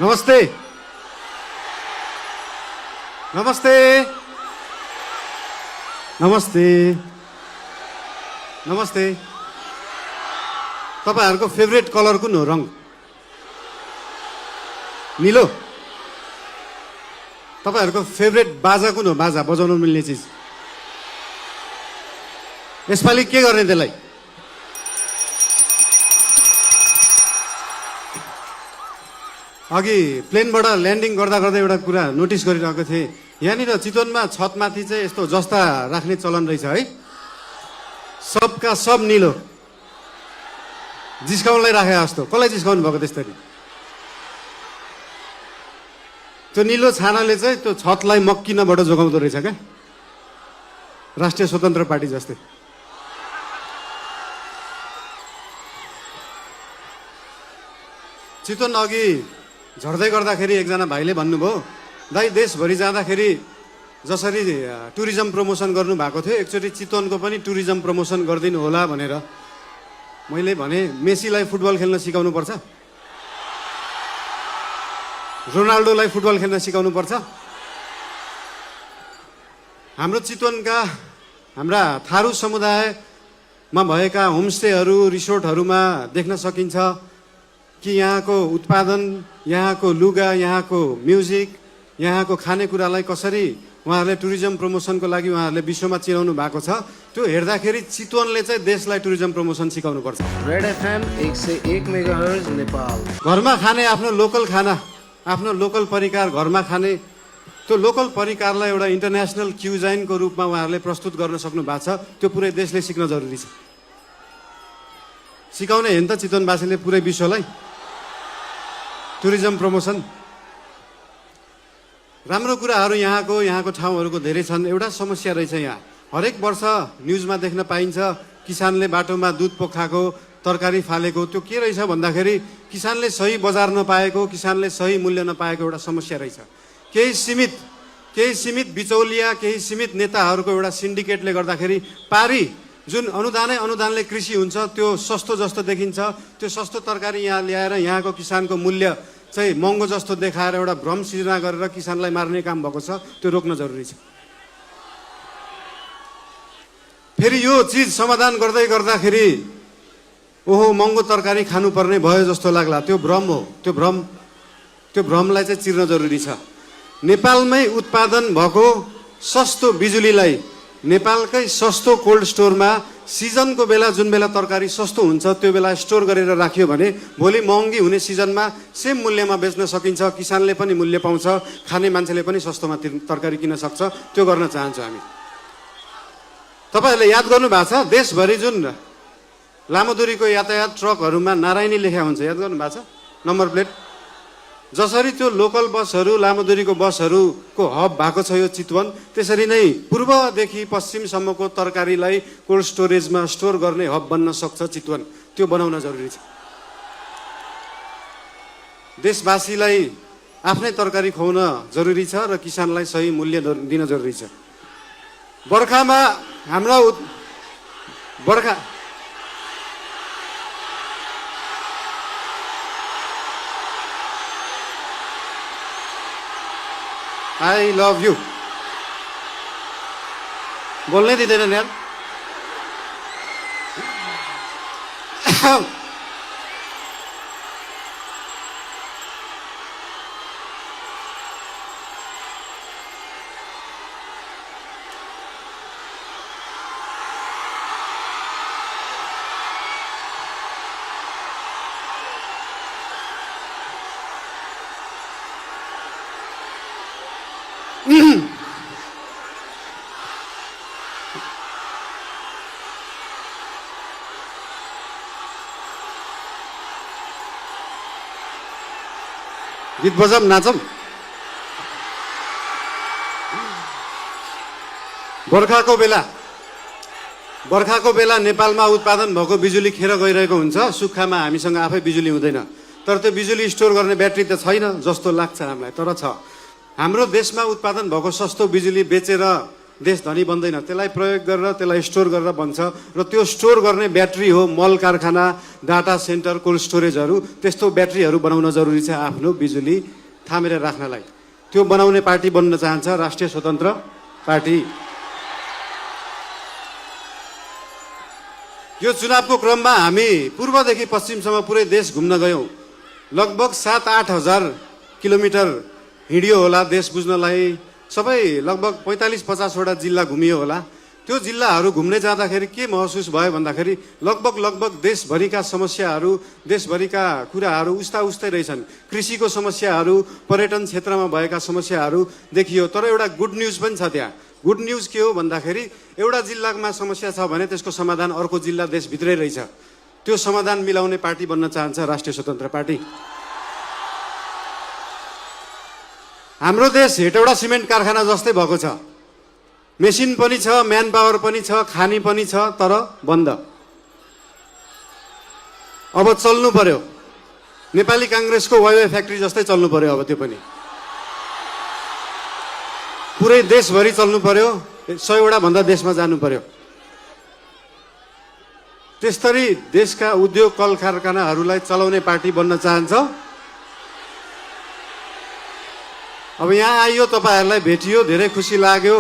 नमस्ते नमस्ते नमस्ते नमस्ते तपाईहरुको फेभरेट कलर कुन हो? रङ नीलो। तपाईहरुको फेभरेट बाजा कुन हो? बाजा बजाउन मिल्ने चीज। यसपालि के गर्ने त्यसलाई? अघि प्लेनबाट ल्यान्डिङ गर्दा गर्दा एउटा कुरा नोटिस गरिरहेको थिएँ। यहाँनिर चितवनमा छतमाथि चाहिँ यस्तो जस्ता राख्ने चलन रहेछ है। सबका सब नीलो। जिस्काउनलाई राखे जस्तो। कसलाई जिस्काउनु भएको त्यसरी? त्यो नीलो छानाले चाहिँ त्यो छतलाई मक्किनबाट जोगाउँदो रहेछ क्या, राष्ट्रिय स्वतन्त्र पार्टी जस्तै। चितवन अघि झर्दै गर्दाखेरि एकजना भाइले भन्नुभयो, दाइ देशभरि जाँदाखेरि जसरी टुरिज्म प्रमोसन गर्नु भएको थियो एकचोटि चितवनको पनि टुरिज्म प्रमोसन गरिदिनु होला भनेर। मैले भने मेसीलाई फुटबल खेल्न सिकाउनु पर्छ, रोनाल्डोलाई फुटबल खेल्न सिकाउनु पर्छ। हाम्रो चितवनका हाम्रा थारू समुदायमा भएका होमस्टेहरू रिसोर्टहरूमा देख्न सकिन्छ कि यहाँको उत्पादन, यहाँको लुगा, यहाँको म्युजिक, यहाँको खानेकुरालाई कसरी उहाँहरूले टुरिज्म प्रमोसनको लागि उहाँहरूले विश्वमा चिनाउनु भएको छ। त्यो हेर्दाखेरि चितवनले चाहिँ देशलाई टुरिज्म प्रमोसन सिकाउनु पर्छ। Red FM 101 megahertz Nepal. घरमा खाने आफ्नो लोकल खाना, आफ्नो लोकल परिकार घरमा खाने, त्यो लोकल परिकारलाई एउटा इन्टरनेसनल क्युजाइनको रूपमा उहाँहरूले प्रस्तुत गर्न सक्नु भएको छ। त्यो पुरै देशले सिक्न जरुरी छ। सिकाउने हेन त चितवनवासीले पुरै विश्वलाई टुरिज्म प्रमोसन। राम्रो कुराहरू यहाँको ठाउँहरूको धेरै छन्। एउटा समस्या रहेछ यहाँ, हरेक वर्ष न्युजमा देख्न पाइन्छ किसानले बाटोमा दुध पोखाएको, तरकारी फालेको। त्यो के रहेछ भन्दाखेरि किसानले सही बजार नपाएको, किसानले सही मूल्य नपाएको एउटा समस्या रहेछ। केही सीमित बिचौलिया, केही सीमित नेताहरूको एउटा सिन्डिकेटले गर्दाखेरि पारी जुन अनुदानले कृषि हुन्छ त्यो सस्तो जस्तो देखिन्छ। त्यो सस्तो तरकारी यहाँ ल्याएर यहाँको किसानको मूल्य चाहिँ महँगो जस्तो देखाएर एउटा भ्रम सृजना गरेर किसानलाई मार्ने काम भएको छ। त्यो रोक्न जरुरी छ। फेरि यो चिज समाधान गर्दै गर्दाखेरि ओहो महँगो तरकारी खानुपर्ने भयो जस्तो लाग्ला, त्यो भ्रम हो। त्यो भ्रमलाई चाहिँ चिर्न जरुरी छ। नेपालमै उत्पादन भएको सस्तो बिजुलीलाई नेपालकै सस्तो कोल्ड स्टोरमा सिजनको बेला जुन बेला तरकारी सस्तो हुन्छ त्यो बेला स्टोर गरेर राखियो भने भोलि महँगी हुने सिजनमा सेम मूल्यमा बेच्न सकिन्छ। किसानले पनि मूल्य पाउँछ, खाने मान्छेले पनि सस्तोमा तरकारी किन्न सक्छ। त्यो गर्न चाहन्छौँ हामी। तपाईहरुले याद गर्नु भएको छ देशभरि जुन लामो दूरीको यातायात ट्रकहरूमा नारायणी लेखा हुन्छ, याद गर्नु भएको छ नम्बर प्लेट। जसरी त्यो लोकल बसहरू, लामो दूरीको बसहरूको हब भएको छ यो चितवन, त्यसरी नै पूर्वदेखि पश्चिमसम्मको तरकारीलाई कोल्ड स्टोरेजमा स्टोर गर्ने हब बन्न सक्छ चितवन। त्यो बनाउन जरुरी छ। देशवासीलाई आफ्नै तरकारी खुवाउन जरुरी छ र किसानलाई सही मूल्य दिन जरुरी छ। बर्खामा हाम्रा I love you. बोल्नै दिँदैन यार। गीत बजाम नाचम। बर्खाको बेला नेपालमा उत्पादन भएको बिजुली खेर गइरहेको हुन्छ। सुक्खामा हामीसँग आफै बिजुली हुँदैन। तर त्यो बिजुली स्टोर गर्ने ब्याट्री त छैन जस्तो लाग्छ हामीलाई, तर छ। हाम्रो देशमा उत्पादन भएको सस्तो बिजुली बेचेर देश धनी बन्दैन। त्यसलाई प्रयोग गरेर त्यसलाई स्टोर गरेर बन्छ र त्यो स्टोर गर्ने ब्याट्री हो मल कारखाना, डाटा सेन्टर, कोल्ड स्टोरेजहरू। त्यस्तो ब्याट्रीहरू बनाउन जरुरी छ आफ्नो बिजुली थामेर राख्नलाई। त्यो बनाउने पार्टी बन्न चाहन्छ राष्ट्रिय स्वतन्त्र पार्टी। यो चुनावको क्रममा हामी पूर्वदेखि पश्चिमसम्म पुरै देश घुम्न गयौँ। लगभग 7-8 हजार किलोमिटर हिँडियो होला देश बुझ्नलाई। सबै लगभग 45-50 वटा जिल्ला घुमियो होला। त्यो जिल्लाहरू घुम्ने जाँदाखेरि के महसुस भयो भन्दाखेरि लगभग देशभरिका समस्याहरू, देशभरिका कुराहरू उस्तै रहेछन्। कृषिको समस्याहरू, पर्यटन क्षेत्रमा भएका समस्याहरू देखियो। तर एउटा गुड न्युज पनि छ त्यहाँ। गुड न्युज के हो भन्दाखेरि एउटा जिल्लामा समस्या छ भने त्यसको समाधान अर्को जिल्ला देशभित्रै रहेछ। त्यो समाधान मिलाउने पार्टी बन्न चाहन्छ राष्ट्रिय स्वतन्त्र पार्टी। हाम्रो देश हेटौडा सिमेन्ट कारखाना जस्तै भएको छ। मेसिन पनि छ, म्यान पावर पनि छ, खानी पनि छ, तर बन्द। अब चल्नु पर्यो। नेपाली काङ्ग्रेसको वाइवाई फ्याक्ट्री जस्तै चल्नु पर्यो अब त्यो पनि। पुरै देशभरि चल्नु पर्यो, 100 वटा भन्दा देशमा जानु पर्यो। त्यसरी देशका उद्योग कल कारखानाहरूलाई चलाउने पार्टी बन्न चाहन्छ। अब यहाँ आइयो, तपाईँहरूलाई भेटियो, धेरै खुसी लाग्यो।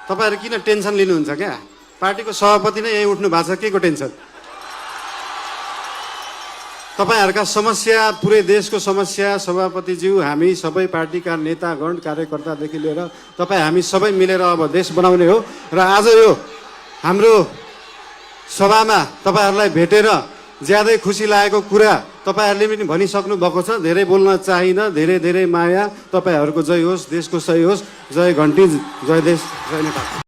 तपाईँहरू किन टेन्सन लिनुहुन्छ क्या? पार्टीको सभापति नै यहीँ उठ्नु भएको छ, के को टेन्सन? तपाईँहरूका समस्या, पुरै देशको समस्या सभापतिज्यू, हामी सबै पार्टीका नेतागण, कार्यकर्तादेखि लिएर तपाईँ हामी सबै मिलेर अब देश बनाउने हो। र आज यो हाम्रो सभामा तपाईँहरूलाई भेटेर ज्यादै खुसी लागेको कुरा तपाईँहरूले पनि भनिसक्नु भएको छ। धेरै बोल्न चाहिन। धेरै माया। तपाईँहरूको जय होस्, देशको सही होस्। जय घन्टी, जय देश, जय नेपाल।